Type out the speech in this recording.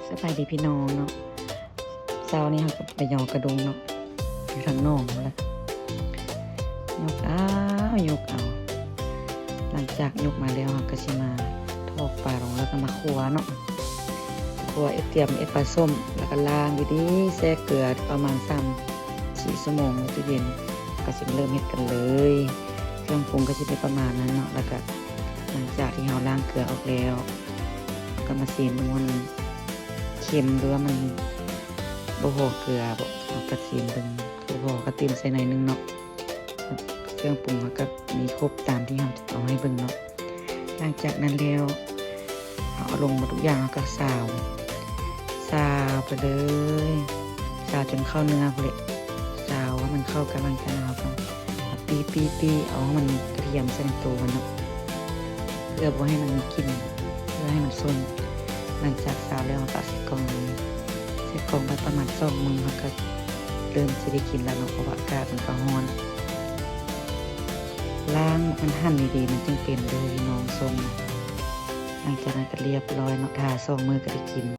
ສະບາຍດີພີ່ນ້ອງເນາະ, ເຊົ້ານີ້ເຮົາກໍໄປຍໍກະດົງເນາະ ຢູ່ທາງໜອງນັ້ນແຫຼະ. ຍົກເອົາ ຍົກເອົາ. ຫຼັງຈາກຍົກມາແລ້ວ ເຮົາກໍຊິມາຖອກປາລົງ ແລ້ວກໍມາຂົ້ວເນາະ. ຂົ້ວ ເອດ ຕຽມເອດປາສົ້ມ ແລ້ວກໍລ້າງດີໆ ແຊ່ເກືອປະມານສາມສີ່ຊົ່ວໂມງໃນຕູ້ເຢັນ. ກໍຊິເລີ່ມເຮັດກັນເລີຍ. ເຄື່ອງປຸງກໍຊິເປັນປະມານນັ້ນເນາະ. ແລ້ວກໍຫຼັງຈາກທີ່ເຮົາລ້າງເກືອອອກແລ້ວ ກໍມາຊີມເບິ່ງວ່າມັນເຄັມ ຫຼືວ່າມັນບໍ່ພໍເກືອບໍ. ເຮົາກໍຊີມເບິ່ງ ບໍ່ພໍກໍຕື່ມໃສ່ໜ້ອຍໜຶ່ງເນາະ. ເຄື່ອງປຸງເຮົາກໍມີຄົບຕາມທີ່ເຮົາຈະເອົາໃຫ້ເບິ່ງເນາະ. ຫຼັງຈາກນັ້ນແລ້ວ ເຮົາເອົາລົງໝົດທຸກຢ່າງ ເຮົາກໍຊາວ ຊາວໄປເລີຍ ຊາວຈົນເຂົ້າເນື້ອພຸ້ນແຫຼະ. ຊາວໃຫ້ມັນເຂົ້າກັນ. ຫຼັງຈາກນັ້ນເຮົາກໍມາປີ້ໆໆ ເອົາໃຫ້ມັນກະທຽມໃສ່ໃນໂຕມັນເນາະ ເພື່ອບໍ່ໃຫ້ມັນມີກິ່ນ ເພື່ອໃຫ້ມັນສົ້ມ. ຫຼັງຈາກຊາວແລ້ວ ເຮົາກໍເອົາໃສ່ກ່ອງເລີຍ. ໃສ່ກ່ອງໄວ້ປະມານສອງມື້ ເຮົາກໍເລີ່ມຊິໄດ້ກິນແລ້ວເນາະ ເພາະວ່າອາກາດມັນກໍຮ້ອນ. ລ້າງມັນຫັ້ນດີໆ ມັນຈຶ່ງເປັນເດີພີ່ນ້ອງ ສົ້ມ. ຫຼັງຈາກນັ້ນກໍລຽບຮ້ອຍເນາະ ຖ້າສອງມື້ກໍໄດ້ກິນ.